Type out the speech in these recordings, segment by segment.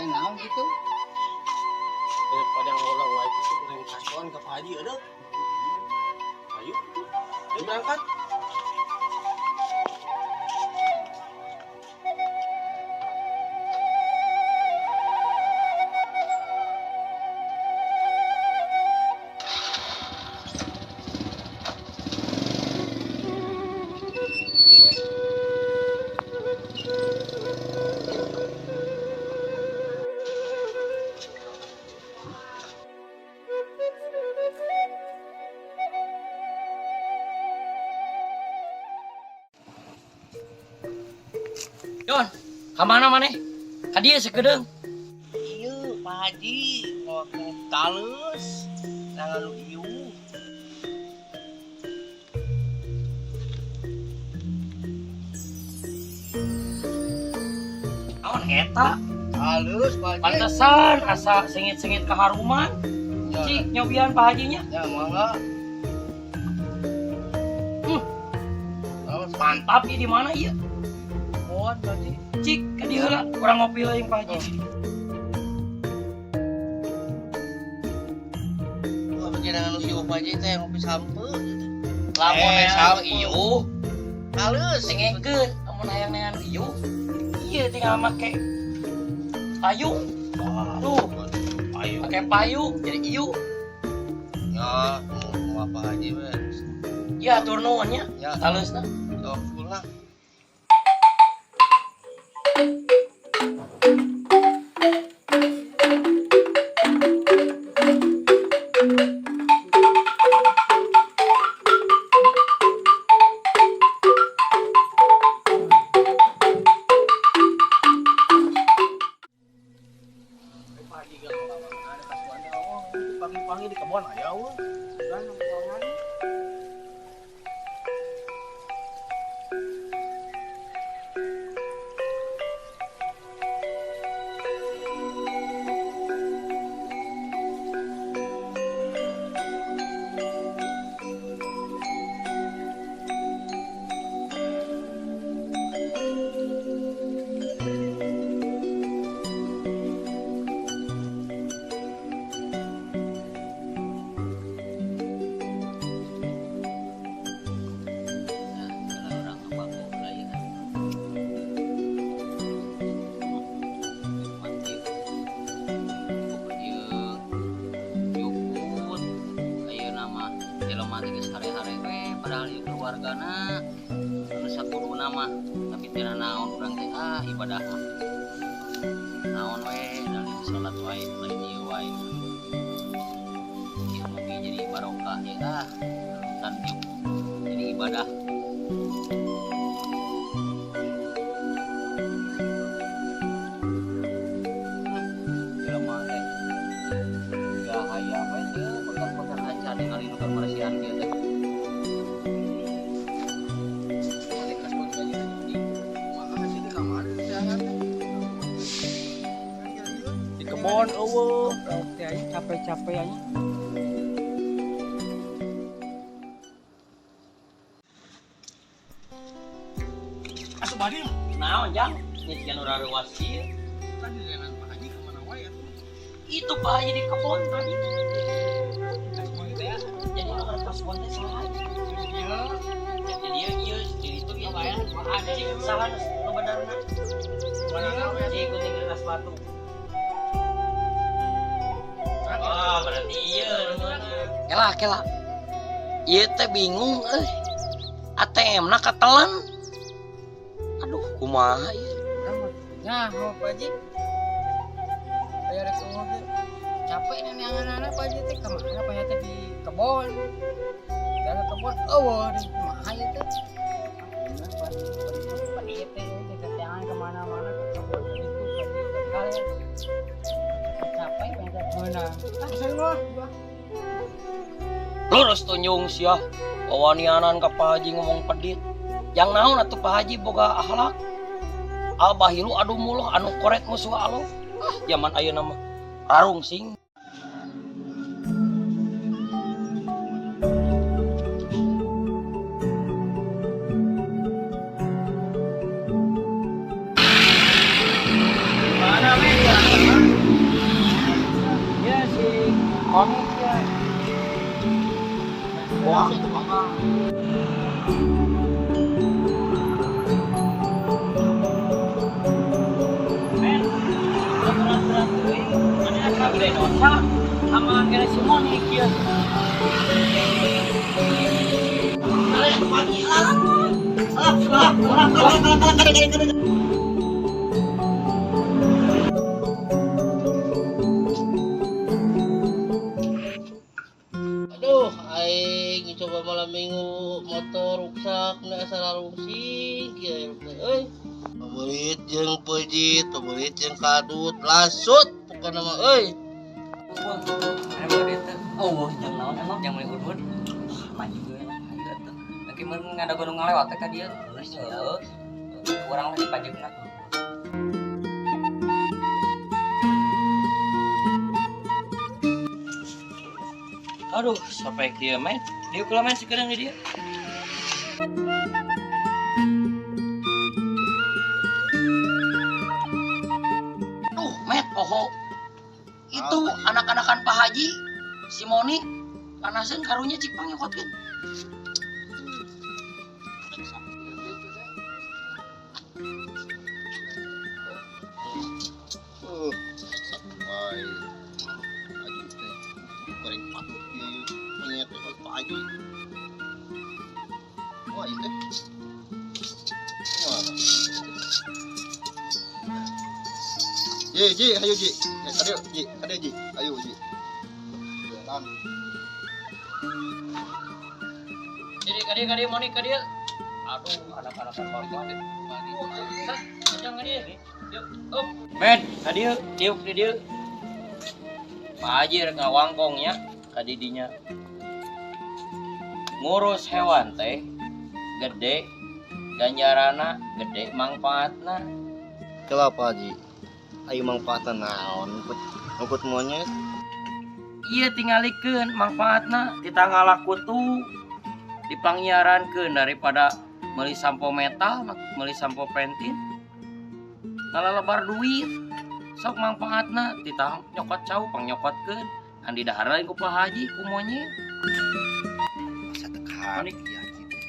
Aya naon gitu? Daripada ngulang wae kitu urang kasbon ka Pak Haji eueuh. Ayo. Ayo berangkat. Yon, ka mana maneh? Ka dieu sakedeung. Iya, Pak Haji, ngomong tales. Nangan lu ieu. Naon eta? Halus, Pak Haji. Pantesan asa sengit-sengit kaharuman. Ya, Cik nyobian Pak Hajinya. ya mangga. Hmm. Mantap ieu di mana ieu? Mohon, Pak Haji. Cik ka dieu heula, urang ngopi heula jeung Pak Haji. Wah, begini nu ieu Pak Haji teh ngopi sampe. Lamun Eh, hayang sampe. ieu, Halus. dengekeun lamun hayang neangan ieu. Ieu tinggal make payung. Tuh, Ayo. pakai payung jadi ieu. Ya, mau apa Haji we. Ya atur nuhun nya. Ya, Taleusna. jawab lah. Pagi-pagi di kebun aya eueuh. Padahal ieu keluargana anu sakuduna mah tapi teu naon urang teh ah ibadah mah naon we da salat wae lain ieu wae ieu mugi jadi barokah ya ah tan jadi ibadah. Jelema teh gahaya we teu pegang-pegang acan ningali nu kamarasian kieu teh. Di kebon eueuh. Capek-capek aja. Asup badil. Naon jang? Ini jiga nu rareuwas ieu. Kan di lenan Pak Haji kemana wae atuh. Itu Pak Haji di kebon tadi. Kasbon teh ya. Jadi nu kasbon teh saha? Iya. Jadi dia ieu jadi itu ieu anjing saha nu benerna? Mana we Cik gunting kertas batu. Ah, berarti ieu nu meunang. Kela kela. Ieu teh bingung euy. ATM na katelan. Aduh, kumaha ieu? Nah, mau Pak Haji. Aya rek eueuh ge. Capek neneangan Pak Haji teh kemana Pak Haji teh di kebon. Jalan kebon eueuh di kumaha ieu teh. Bener Pak Haji, Pak Haji teh diteteangan kemana-mana ke kebon ke ditu ke dieu ke kaler. Capek banget meunang. Ah, saya mah. Lurus tunjung sia. Wawanianan ka Pak Haji ngomong pedit. Yang naon atuh Pak Haji boga akhlak. Al bahilu adu muluh anu koret musuh Allah. Ah, zaman ayeuna mah rarungsing. Mana we? Gede dosa sama kena si Monik ya. Aduh, aing coba malam minggu motor rusak na asa rungsing kieu euy. Pabelit jeung peujeut, pabelit jeung kadut, lasut pokona mah euy. Oh, jang naon emang jang meuli udud. Maju ge ayo atuh. Lagi mun ngadago nu ngalewat teh ka dieu. Heeh. Urang lah dipajeuna. Aduh, sampai kieu men. Dieu kula men sekarang di dieu. Duh, met poho. Itu anak-anakan Pak Haji, si Moni, panaseun karunya cik pangnyokotkeun. Wai. Haji teh goreng patut ieu monyet teh Pak Haji. Wah, ieu teh. Wah. Ji, Ji, ayo Ji. Ayo Ji, ayo Ji, ayo Ji. Jalan. Jadi kadieu kadieu Moni kadieu. Aduh, anak-anakan bapak. Sas, kacang kadieu. Yuk, up. Men, kadieu, diuk di dieu. Pak Haji rek ngawangkong nya ka didinya. Ngurus hewan teh gede ganjarana, gede mangfaatna. Kela Pak Haji. Ayo mangfaatna naon? Ngukut monyet. Iya tingalikeun mangfaatna kita ngalakutu dipangiarankeun daripada meuli sampo metal, meuli sampo pentin. Ngalalebar duit. Sok mangfaatna ditah nyokot cau pangnyokotkeun. Kan didahar lain ku Pak Haji ku monyet. Masa teu kaharti Haji teh.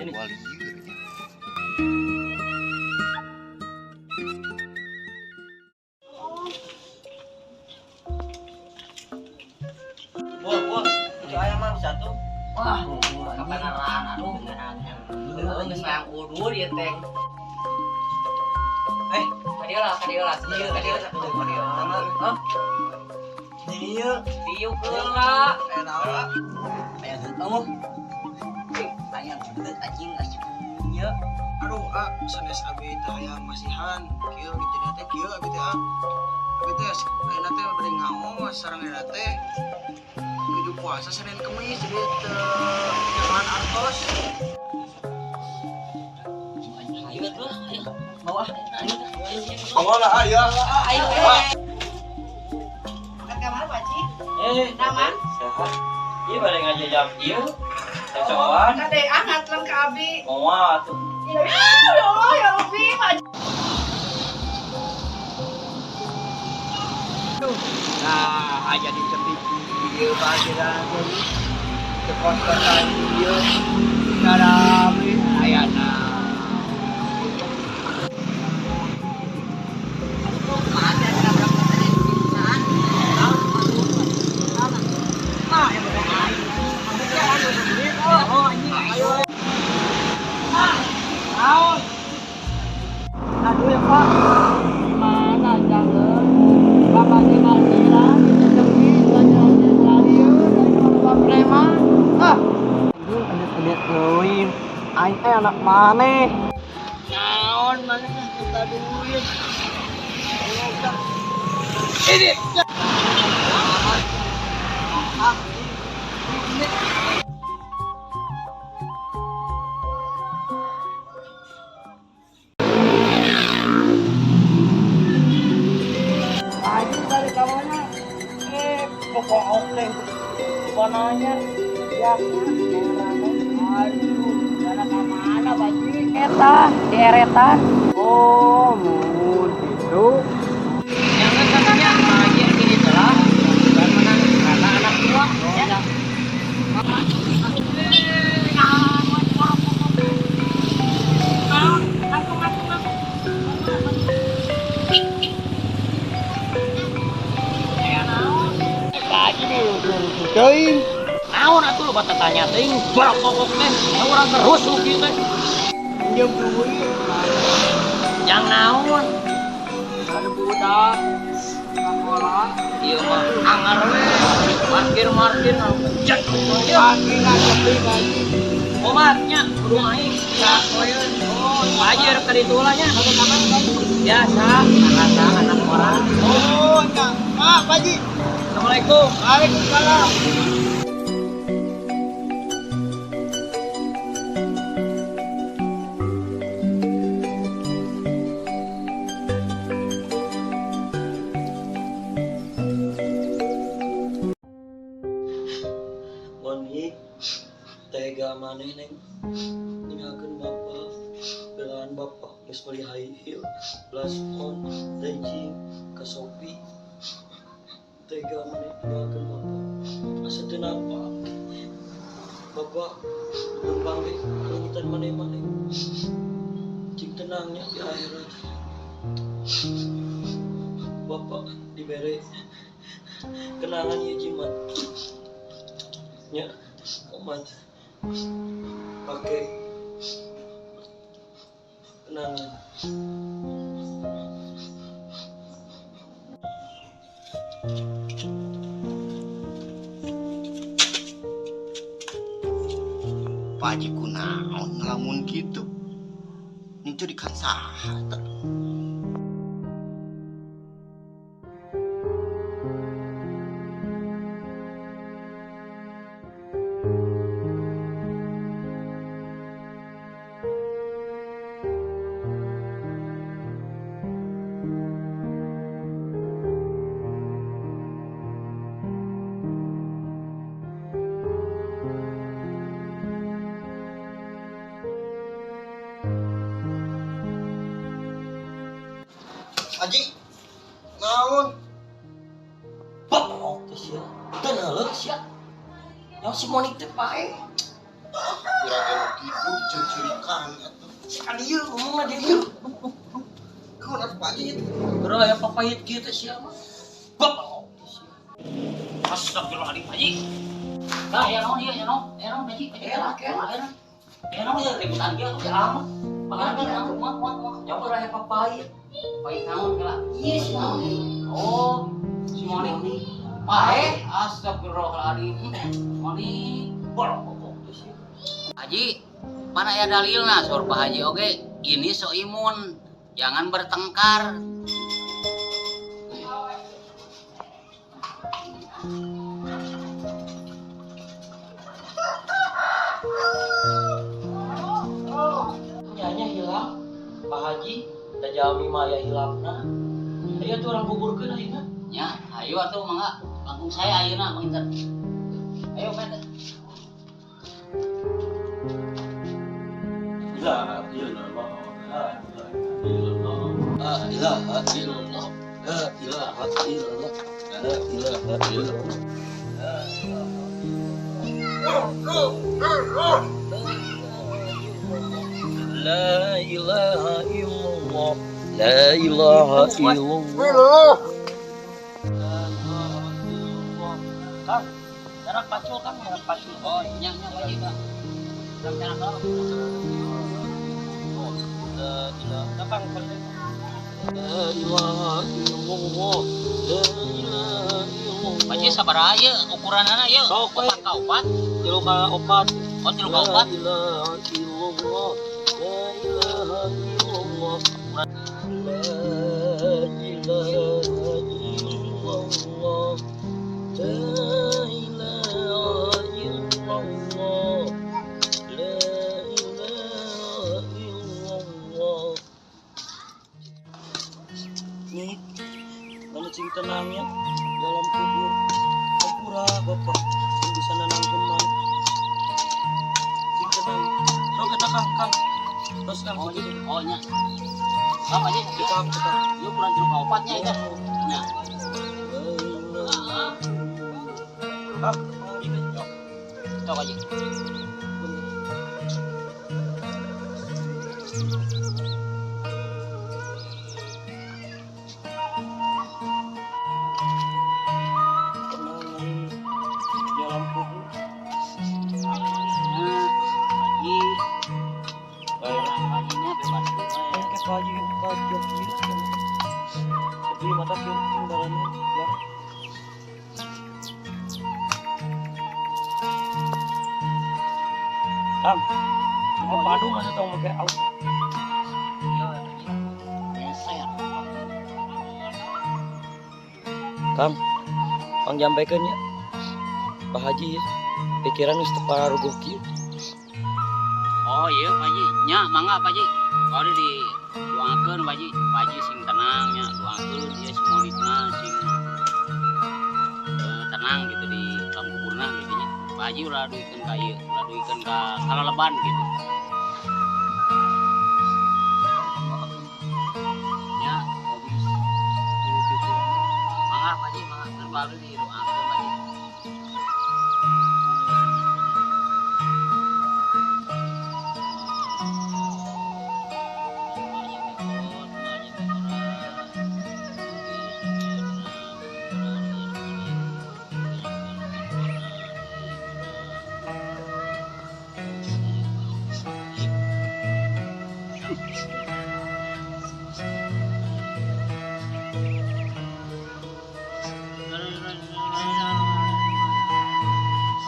Sini. Bawa lieur nya. Wah, wah, itu ayam mah satu. Wah, kabeneran aduh beneran. Heueuh geus hayang udur ieu teh. Kadieu lah, kadieu lah, dieu kadieu satu kadieu. Hah? Dieu. Dieu heula. Aya naon? Aya heueuh. Hayang beut anjing anjing. Ieu. Aduh, ah, sanes abi teh hayang masihan, kieu gitu teh kieu abi teh ah. Abi teh ayeuna teh bade ngaos sareng ayeuna teh nuju puasa Senin Kemis jadi teu nyaman artos. Ayo tuh, ayo. Bawa ah. Ayo. Bawa lah ayo. Ayo. Makan kamar Pak Haji? Eh, Naman? sehat. Ieu bade ngajajab ieu. Cocoan. Kade angat lang ka abi. Moal atuh. Ya Allah, ya Rabbi, Pak Haji. Nah, aja di tepi ieu bagiran teu kos-kosan ieu. Sarami ayana. Aduh ya Pak, gimana jangan Bapak tinggal bilang kita preman. Ah. Anjing pedet-pedet teuing. Aing teh anak maneh. Naon maneh minta duit. Ini. Anjing balik ke mana? Pokok teh. Pananya ya aduh, mana ka mana Pak Haji? Eta di eretan. Oh, mun gitu. Jangan katanya Pak Haji yang gini telah bukan menang karena anak tua. Ya. Teuing. Naon atuh loba tanya teuing barokok teh. Urang terus lu kieu teh. Minjem duit. Yang naon? Ada budak sekolah. Ieu mah angar we. Parkir-markir bejat. Parkir aja beli lagi. Obatnya kudu aing. Ya, oh, wajar ka ditu lah nya. Biasa, anak orang. Oh, enggak. Ah, Pak Haji. Assalamualaikum. Waalaikumsalam. Monik, tega maneh neng ninggalkeun bapak, belaan bapak geus meuli high heel, blush on, legging, ka Shopee. Tega maneh ninggalkeun bapak. Asa teu napa. Bapak lempang ge kalengitan maneh-maneh. Cing tenangnya di akhirat. Bapak dibere kenangan ieu jimat. Nya, omat pakai kenangan. Pak Haji kunaon ngelamun kitu. Nincurikan saha teh. Haji, naon? Bokok teh sia. Teu neuleuk sia. Yang si Monik teh pae. Kurang elok kitu dicurikan atuh. Sekali ieu ngomongna di dieu. Naon atuh Pak Haji? Geura aya papahit kieu teh sia mah. Bokok teh sia. Astagfirullahaladzim, Haji. Lah, ya naon ieu, ya naon? Ya naon, Haji? Elak, elak. Ya naon ieu ributan kieu Ya amat. Pangaran naon? Muat, muat, muat. Yang geura aya papahit. Pahit naon kela? Iya si Monik. Oh, si Monik. Pae, astagfirullahaladzim. Monik. Bokok teh sia. Haji, mana ya dalilna saur Pak Haji oge, ini so imun, jangan bertengkar. Nyanya hilang. Pak Haji, da jalmi mah aya hilapna. Aya tuh orang kuburkeun ayeuna. Ya, ayo atuh mangga langkung saya ayeuna menginter. Ayo met. La ilaha illallah. La ilaha illallah. La ilaha illallah. La ilaha illallah. La ilaha illallah. La ilaha illallah. Kang, cara pacul kan, cara pacul. Oh, nya nya Pak Haji, Pak. Cara kalau. La ilaha La ilaha illallah. La ilaha illallah. Pak Haji sabaraha ieu ukuranana ieu? Sok, we. Opat ka opat. Tilu ka opat. Oh, tilu ka opat. La ilaha illallah. La ilaha illallah. La ilaha illallah. La ilaha illallah. La ilaha illallah. Nih, mana cing tenangnya dalam kubur. Hampura bapak yang bisa nenangkeun maneh. Cing tenang. Sok eta Kang, Kang. Terus Kang, Oh, sakitu. oh nya. Sok Haji. Cekap, cekap. Ieu ukuran tilu ka opatnya ieu. Nya. Kang, mau dikenyok. Sok Haji. Tenang dalam Ieu mata kieu barana ya. Kang, mau padu masa tong make alat. Kang, pang jampekeun nya. Pak Haji ya, pikiran geus teu pararuguh kieu. Oh iya Pak Haji, nya mangga Pak Haji. Kalau di doakeun Pak Haji, Pak Haji sing tenang nya, doakeun ieu si Monikna sing tenang gitu di alam kuburna gitu nya. Pak Haji ulah duikeun ka ieu, ulah duikeun ka kalaleban gitu. Nya, mangga Pak Haji, mangga keun baru di doakeun Pak Haji.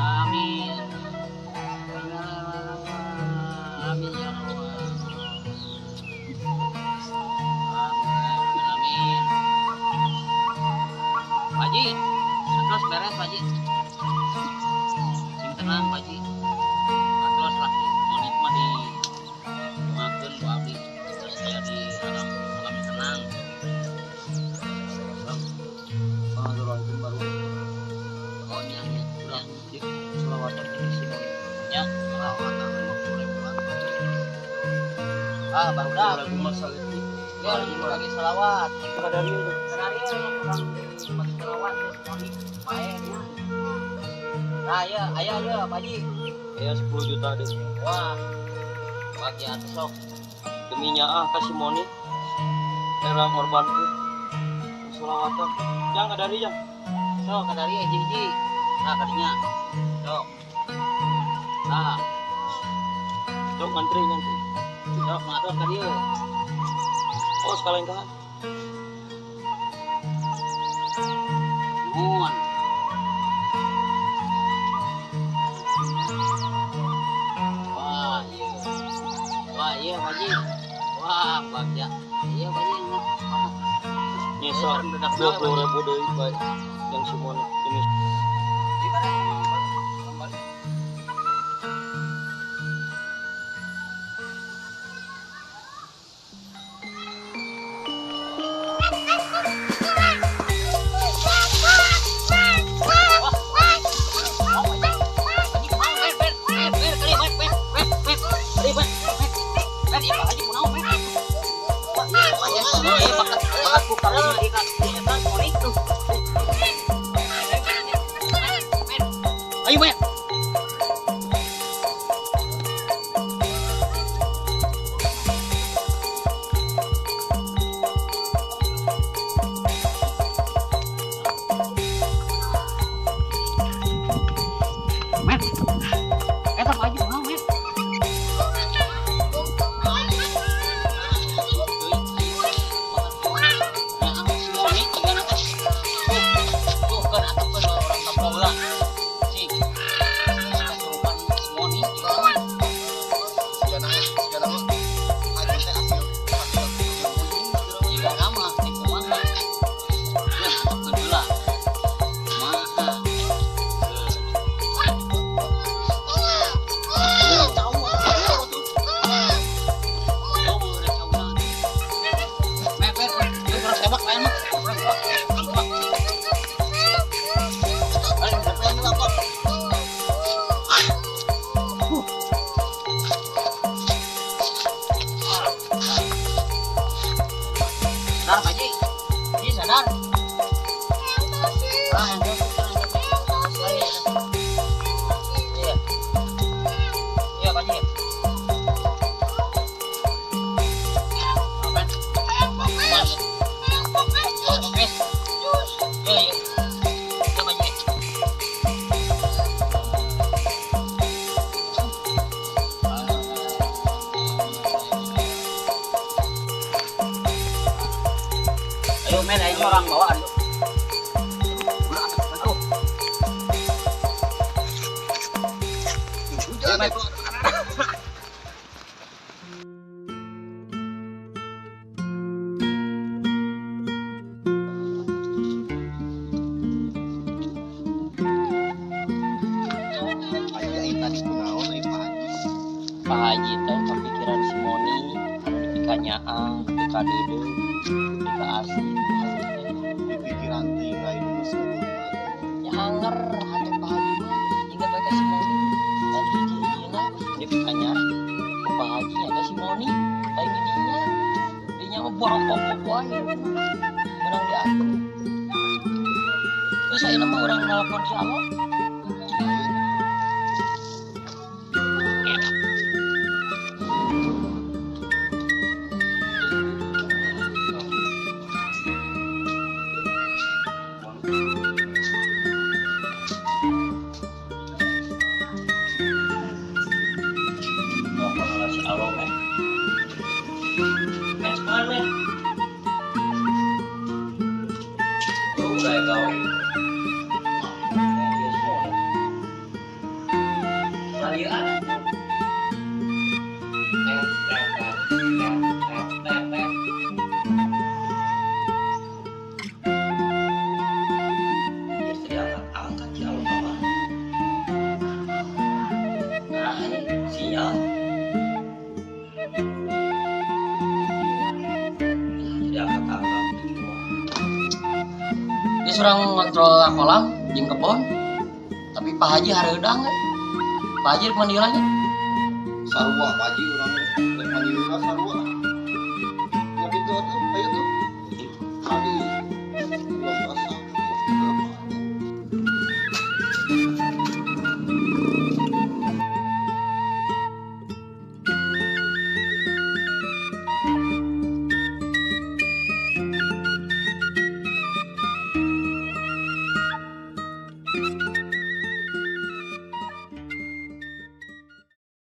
Amin. Amin ya Allah. Amin. Amin. Pak Haji, terus beres Pak Haji. Sing tenang Pak Haji. Terus lah Monik mah di doakeun ku abdi. Terus aya di alam alam tenang. Pangadorankeun baru. Oh nya nya. Urang ieu selawatan ini si Monik. Nya. Selawatan 50 ribuan. Ah, barudak. Lagu masalah itu. Ya, lagi selawat. Kadarieu tuh. Kadarieu urang bagi selawat terus Monik pae nya. Nah, ya, aya ya, Pak Haji. Aya 10 juta deh. Wah. Bagi atuh sok. Demi nyaah ka si Monik. Era ngorbankeun selawatan. Jang kadari jang. Sok kadari hiji-hiji. Nah, kadinya. Sok. Nah, Sok ngantri ngantri. sok matur ka dieu. Oh, sekalian kahan. Nuhun. Wah, iya. Wah, iya, Pak Haji. Wah, bagja. Iya, Pak Haji. Nyesa 20.000 deui bae yang si Monik demi Ayo, Met. Met. Eta Pak Haji kunaon, Met? Segala mah haji teh hasil hasil hasil mungkin Sadar, Pak Haji. Ji, sadar. Ah, yang terus, yang terus. Iya. Iya, Pak Haji. Apa? Mas. Oke. Aing orang bawa aduh. Aduh. Hujan itu. Tadi kunaon euy Pak Haji? Pak Haji teh kepikiran si Moni anu dipikanyaan, dikadeudeuh, dikaasih. Di pikiran teuing lain geus eueuh. Ya anger hate Pak Haji mah inget we ka si Moni. Dan hiji-hijina dipikanya ku Pak Haji nya ka si Moni, lain di dinya. Dinya mah buang pokok wae. Menang diatur. Terus ayeuna mah urang nelpon si Alo. Telepon lah si Alo meh. Mes mana meh? Tuh udah ya gawe. Ya, dia semua. Kalian. Tet tet tet tet tet tet tet. Biar tidak angkat si Alo mah. Nah, sinyal. Tidak angkat-angkat. Dia surang ngontrol kolam jeung kebon. Tapi Pak Haji hareudang we. Pak Haji rek mandi heula nya. Sarua Pak Haji urang rek mandi heula sarua. Ya kitu atuh, ayo tuh. Tadi belum basah.